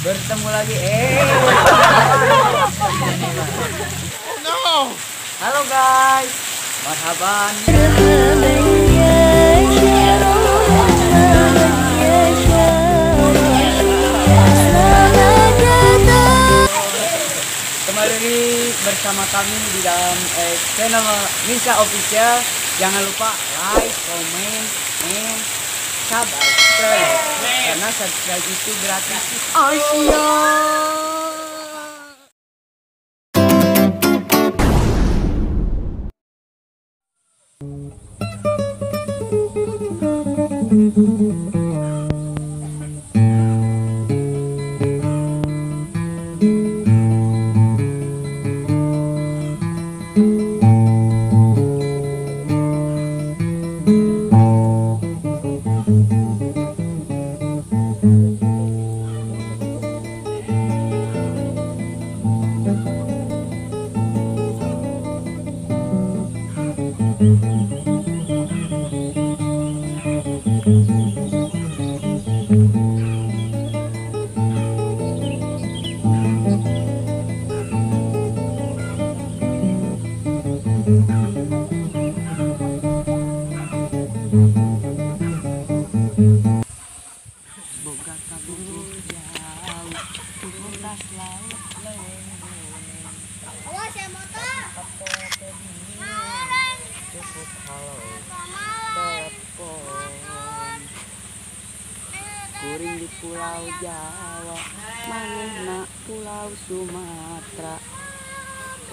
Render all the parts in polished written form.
Bertemu lagi. Oh no. Halo guys. Marhaban. Kembali lagi bersama kami di dalam channel Misa Official. Jangan lupa like, comment, and subscribe. Karena subscribe itu gratis. Asia. Kuring di Pulau Jawa, manehna Pulau Sumatera.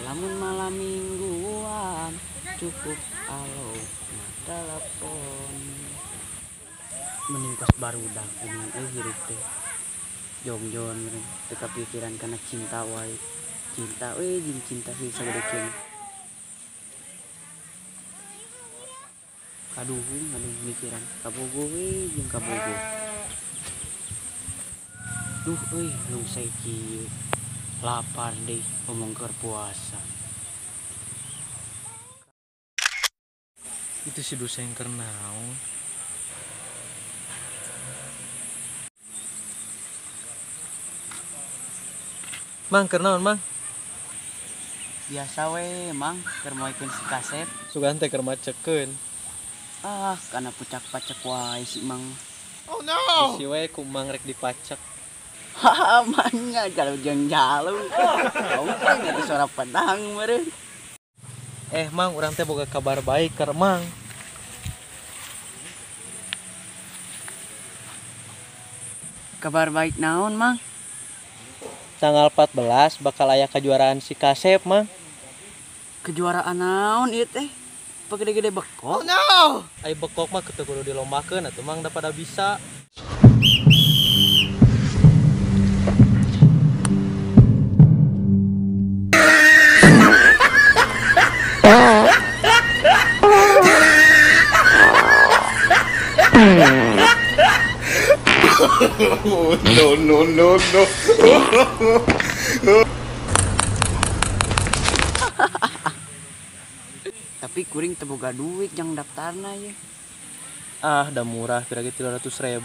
Lamun malam mingguan cukup alo telepon. Mending kos barudak geuning euy hirup teh. Jongjon meureun teu kapikiran kana cinta wae. Cinta we jeung cinta sih sagede kieu. Kaduhung aduh mikiran kabogo we jeung kabogo. Duh euy lungsai kieu. Lapar deh omong keur puasa. Itu si dosa yang keur naon? Mang keur naon, Mang? Biasa we, Mang, keur moekeun si kaset. Sugan teh keur macekeun. Ah, kana pucak-pacek wae si Mang. Oh no. Bisi we ku Mang rek dipacek. Haha, mangga kalau jeung jalu. Kamu teh suara pedang meureun. Mang, urang teh boga kabar baik keur Mang. Kabar baik naon, Mang? Tanggal 14 bakal aya kejuaraan si Kasep, Mang. Kejuaraan naon ieu teh? Pagede-gede bekok. Oh no. Ai bekok mah teu kudu dilombakeun atuh Mang, da pada bisa. No no no no. Tapi kuring teu boga duit jang daftarna ye. Ah, da murah kira-kira 300.000.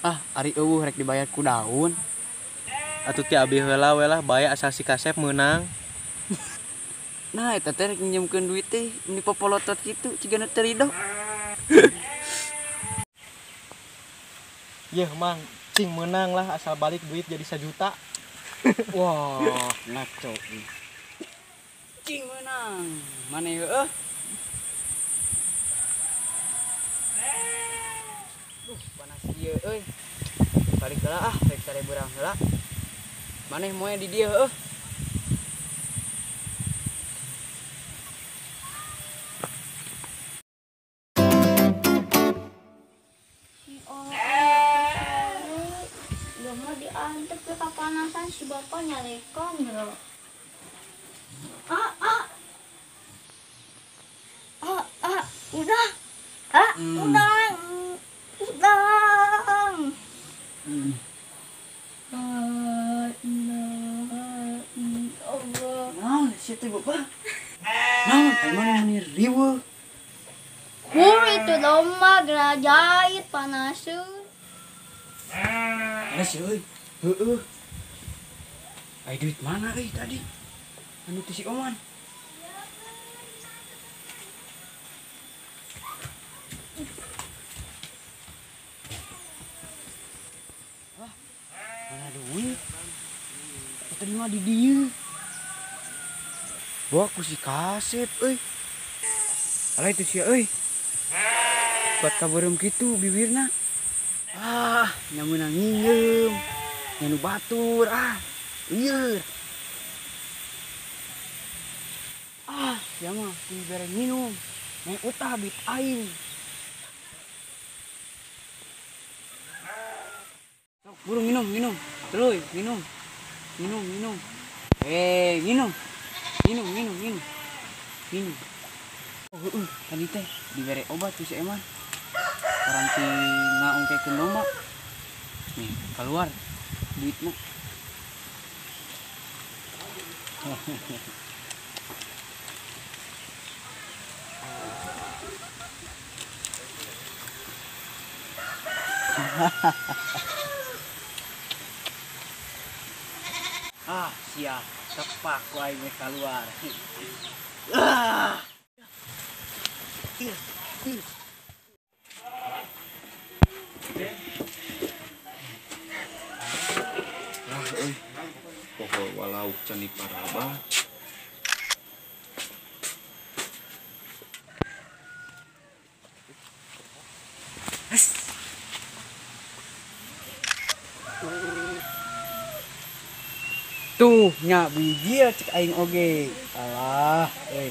Ah, ari eueuh rek dibayar ku daun. Atuh ti abi heula we lah, bae asal si Kasep meunang. Nah, eta teh rek minjemkeun duit teh meni popolotot kitu cigana teu rido. Yeuh Mang, cing menang lah asal balik duit jadi 1 juta. Wah, ngaco. Cing menang. Mana heueuh? Duh, panas ieu euy. Balik heula ah, rek sare beurang heula. Maneh moe di dieu heueuh. Diantep ke kapanasan si bapak nyalekan bro. Udah. Udang. Udang. Allah. Naon si teh bapak? Naon emang ini riweuh. Hur itu domba gerajait panaseun. Mana sih euy? Heueuh. Ai duit mana euy tadi? Anu teh si Oman. Wah, mana duit? Tadi mah di dieu. Bawa ku si Kasep euy. Alah itu sia euy. Buat kabarem kitu bibirna. Ah, nyameunang nginjem. Nyanu batur ah. Lieur. Ah, sia mah dibere minum. Naik utah duit aing. Sok buru minum, minum. Terus minum. Minum, minum. Minum. Minum, minum, minum. Minum. Oh, tadi teh dibere obat ku si Eman. Paranti ngaongkekeun domba. Nih, keluar duitnya. Ah, sia, tepak ku aing meh keluar. Ah. Ah, euy. Poho walau can diparabah. Tuh nya bijil cek aing oge. Alah, euy.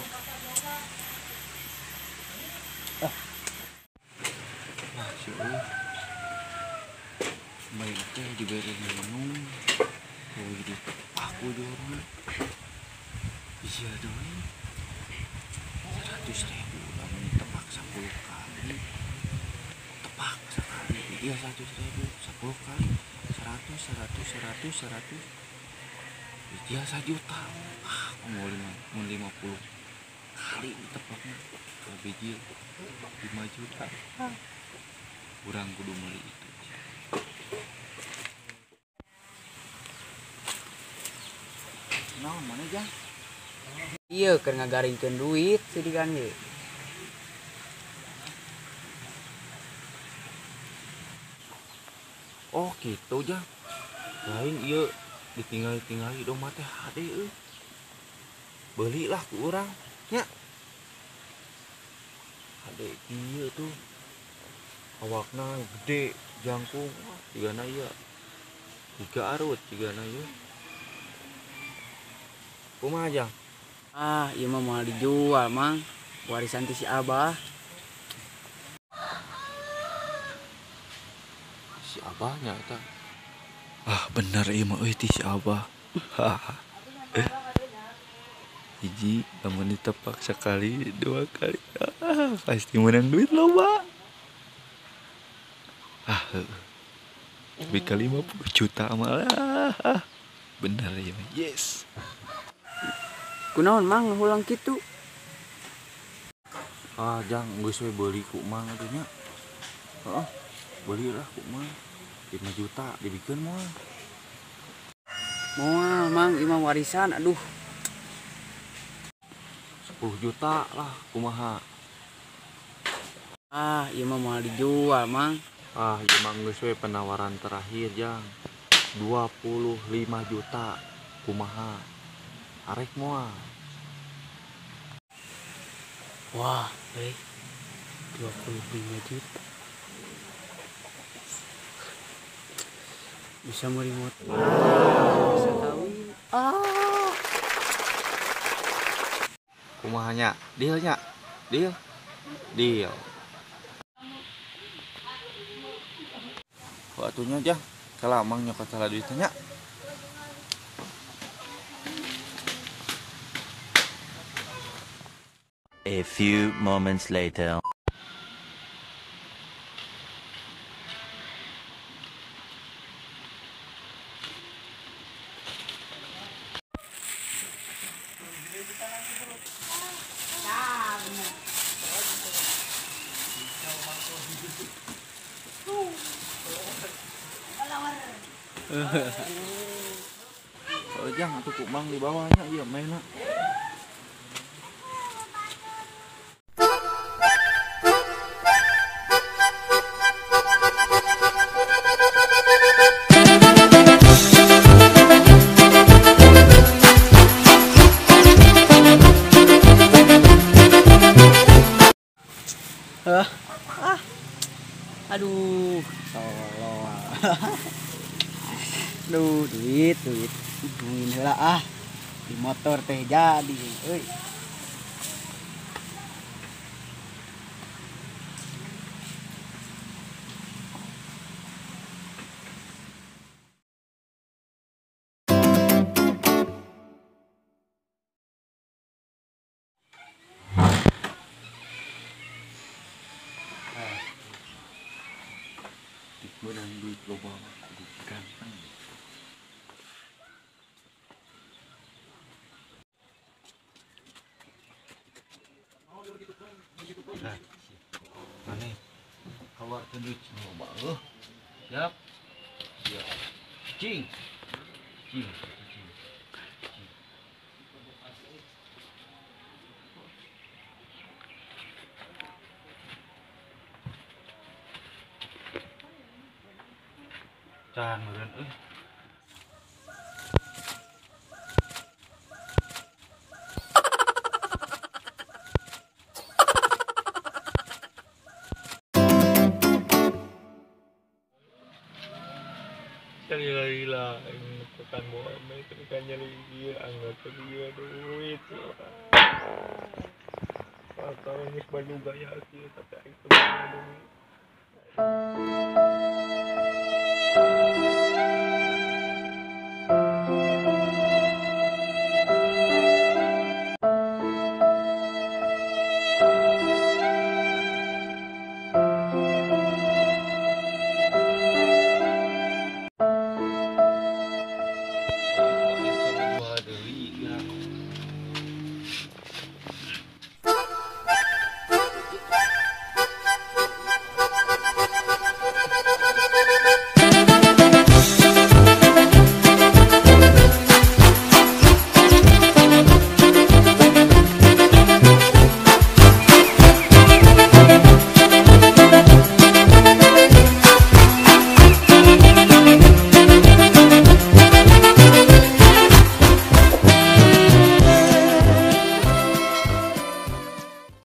Nah, si euy. Baik teh dibere minum. Euy ditepak ujurna. Iya deui. 100.000 lamun ditepak 10 kali. Tepak sekali. Iya 100.000 10 kali. 100 100 100 100. Iya 1 juta. Ah, aku mau 50 kali ditepaknya. Bijil 5 juta. Urang kudu meuli itu. Naon mana jang? Iya keur ngagaringkeun duit sidikan ge. Oh gitu jang. Lain ieu ditinggal-tinggali domba teh hade euy. Belilah ku urang nya. Hade kieu tuh. Awakna gede jangkung jigana ieu. Tiga arut jigana ieu. Kumaha jang? Ah, ieu mah moal dijual, Mang. Warisan ti si Abah. Si Abahnya eta. Ah, bener ieu mah euy ti si Abah. Hiji lamun ditepak sekali, dua kali, ah, pasti menang duit loba. Ah, lebih ke 50 juta malah. Ah, bener ya, yes. Kunaon Mang ngulang kitu? Ah, jang geus we beuli ku Mang atuh nya. Heeh. Belilah ku Mang. 5 juta dibikeun moal. Moal Mang, ieu mah warisan aduh. 10 juta lah kumaha. Ah, ieu mah moal dijual Mang. Ah, ieu mah geus we penawaran terakhir jang. 25 juta kumaha. Arek moal. Wah, 25 juta. Bisa beli motor. Bisa kawin. Ah. Kumaha nya? Deal nya? Deal. Deal. Waktunya aja. Kalau mang nyokot salah duitnya. A few moments later. Oh, jang atuh ku Mang di bawahnya ieu mainna. Aduh, tolong. Aduh, duit. Nungguin heula ah. Di motor teh jadi euy. Menang duit loba mah kudu ganteng. Nah, maneh keluarkeun duit loba eueuh. Siap. Siap. Cing. Cing. Cing. Can meureun euy. Lila tekan bawa tekan nyari ieu anggar teh ieu duit. Atau geus Bandung gaya kieu tapi aing teu boga duit.